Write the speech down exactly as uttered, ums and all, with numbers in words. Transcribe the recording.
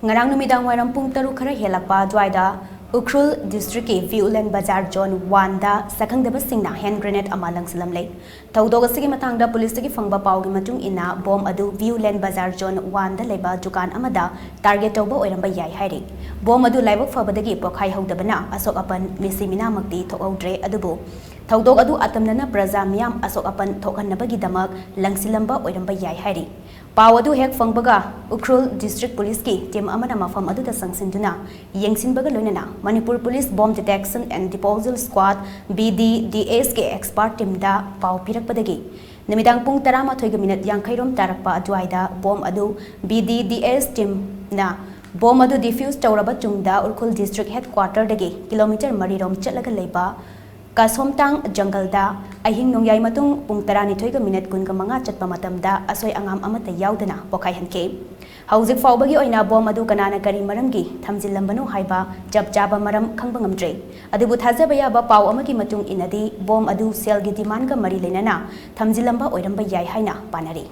ꯉꯔꯥꯡ ꯅꯨꯃꯤꯗꯥꯡ ꯋꯥꯏꯔꯝ ꯄꯨꯡ ꯇꯔꯨꯛ ꯈꯔ ꯍꯦꯜꯂꯛꯄ ꯑꯗꯨꯋꯥꯏꯗ ꯎꯈ꯭ꯔꯨꯜ ꯗꯤꯁꯇ꯭ꯔꯤꯛꯀꯤ ꯚꯤꯎꯂꯦꯟ ꯕꯖꯥꯔ ꯖꯣꯟ ꯋꯥꯟꯗ ꯁꯛꯈꯪꯗꯕꯁꯤꯡꯅ ꯍꯦꯟ ꯒ꯭ꯔꯦꯅꯦꯗ ꯑꯃ ꯂꯪꯁꯤꯜꯂꯝꯂꯦ꯫ ꯊꯧꯗꯣꯛ ꯑꯁꯤꯒꯤ ꯃꯇꯥꯡꯗ ꯄꯨꯂꯤꯁꯇꯒꯤ ꯐꯪꯕ ꯄꯥꯎꯒꯤ ꯃꯇꯨꯡ ꯏꯟꯅ, ꯕꯣꯝ ꯑꯗꯨ ꯚꯤꯎꯂꯦꯟ ꯕꯖꯥꯔ ꯖꯣꯟ ꯋꯥꯟꯗ ꯂꯩꯕ ꯗꯨꯀꯥꯟ ꯑꯃꯗ ꯇꯥꯔꯒꯦꯠ ꯇꯧꯕ ꯑꯣꯏꯔꯝꯕ ꯌꯥꯏ ꯍꯥꯏꯔꯤ꯫ ꯕꯣꯝ ꯑꯗꯨ ꯂꯥꯏꯕꯛ ꯐꯕꯗꯒꯤ ꯄꯣꯈꯥꯏꯍꯧꯗꯕꯅ ꯑꯁꯣꯛ ꯑꯄꯟ, ꯃꯤꯁꯤ ꯃꯤꯅꯥꯃꯛꯇꯤ ꯊꯣꯛꯍꯧꯗ꯭ꯔꯦ꯫ ꯑꯗꯨꯕꯨ ꯊꯧꯗꯣꯛ ꯑꯗꯨ ꯑꯇꯝꯅꯅ ꯄ꯭ꯔꯖꯥ ꯃꯤꯌꯥꯝ ꯑꯁꯣꯛ ꯑꯄꯟ ꯊꯣꯛꯍꯟꯅꯕꯒꯤꯗꯃꯛ ꯂꯪꯁꯤꯜꯂꯝꯕ ꯑꯣꯏꯔꯝꯕ ꯌꯥꯏ ꯍꯥꯏꯔꯤ꯫ ꯄꯥꯎ ꯑꯗꯨ ꯍꯦꯛ ꯐꯪꯕꯒ ꯎꯈ꯭ꯔꯨꯜ ꯗꯤꯁꯇ꯭ꯔꯤꯛ ꯄꯨꯂꯤꯁꯀꯤ ꯇꯤꯝ ꯑꯃꯅ ꯃꯐꯝ ꯑꯗꯨꯗ ꯆꯪꯁꯤꯟꯗꯨꯅ ꯌꯦꯡꯁꯤꯟꯕꯒ ꯂꯣꯏꯅꯅ Manipur police bomb detection and disposal ꯁ꯭ꯀ꯭ꯋꯥꯗ, ꯕꯤ ꯗꯤ ꯗꯤ ꯑꯦꯁꯀꯤ ꯑꯦꯛꯁꯄꯥꯔꯠ ꯇꯤꯝꯗ ꯄꯥꯎ ꯄꯤꯔꯛꯄꯗꯒꯤ ꯅꯨꯃꯤꯗꯥꯡ ꯄꯨꯡ ꯇꯔꯥꯃꯥꯊꯣꯏꯒ ꯃꯤꯅꯠ ꯌꯥꯡꯈꯩ ꯔꯣꯝ ꯇꯥꯔꯛꯄ ꯑꯗꯨꯋꯥꯏꯗ ꯕꯣꯝ ꯑꯗꯨ B D D S ꯇꯤꯝꯅ bomb ꯑꯗꯨ ꯗꯤꯐ꯭ꯌꯨꯁ ꯇꯧꯔꯕ ꯇꯨꯡꯗ ꯎꯈ꯭ꯔꯨꯜ ꯗꯤꯁꯇ꯭ꯔꯤꯛ ꯍꯦꯗ ꯀ꯭ꯋꯥꯔꯇꯔꯗꯒꯤ ꯀꯤꯂꯣꯃꯤꯇꯔ ꯃꯔꯤ ꯔꯣꯝ ꯆꯠꯂꯒ ꯂꯩꯕ ꯀꯥꯁꯣꯝꯇꯥꯡ ꯖꯪꯒꯜꯗ ꯑꯍꯤꯡ ꯅꯣꯡꯌꯥꯏ ꯃꯇꯨꯡ ꯄꯨꯡ ꯇꯔꯥꯅꯤꯊꯣꯏꯒ ꯃꯤꯅꯠ ꯀꯨꯟꯒ ꯃꯉꯥ ꯆꯠꯄ ꯃꯇꯝꯗ ꯑꯁꯣꯏ ꯑꯉꯥꯝ ꯑꯃꯠꯇ ꯌꯥꯎꯗꯅ ꯄꯣꯈꯥꯏꯍꯟꯈꯤ꯫ ꯍꯧꯖꯤꯛ ꯐꯥꯎꯕꯒꯤ ꯑꯣꯏꯅ ꯕꯣꯝ ꯑꯗꯨ ꯀꯅꯥꯅ ꯀꯔꯤ ꯃꯔꯝꯒꯤ ꯊꯝꯖꯤꯜꯂꯝꯕꯅꯣ ꯍꯥꯏꯕ ꯆꯞ ꯆꯥꯕ ꯃꯔꯝ ꯈꯪꯕ ꯉꯝꯗ꯭ꯔꯤ꯫ ꯑꯗꯨꯕꯨ ꯊꯥꯖꯕ ꯌꯥꯕ ꯄꯥꯎ ꯑꯃꯒꯤ ꯃꯇꯨꯡ ꯏꯟꯅꯗꯤ, ꯕꯣꯝ ꯑꯗꯨ ꯁꯦꯜꯒꯤ ꯗꯤꯃꯥꯟꯒ ꯃꯔꯤ ꯂꯩꯅꯅ ꯊꯝꯖꯤꯜꯂꯝꯕ ꯑꯣꯏꯔꯝꯕ ꯌꯥꯏ ꯍꯥꯏꯅ ꯄꯥꯅꯔꯤ꯫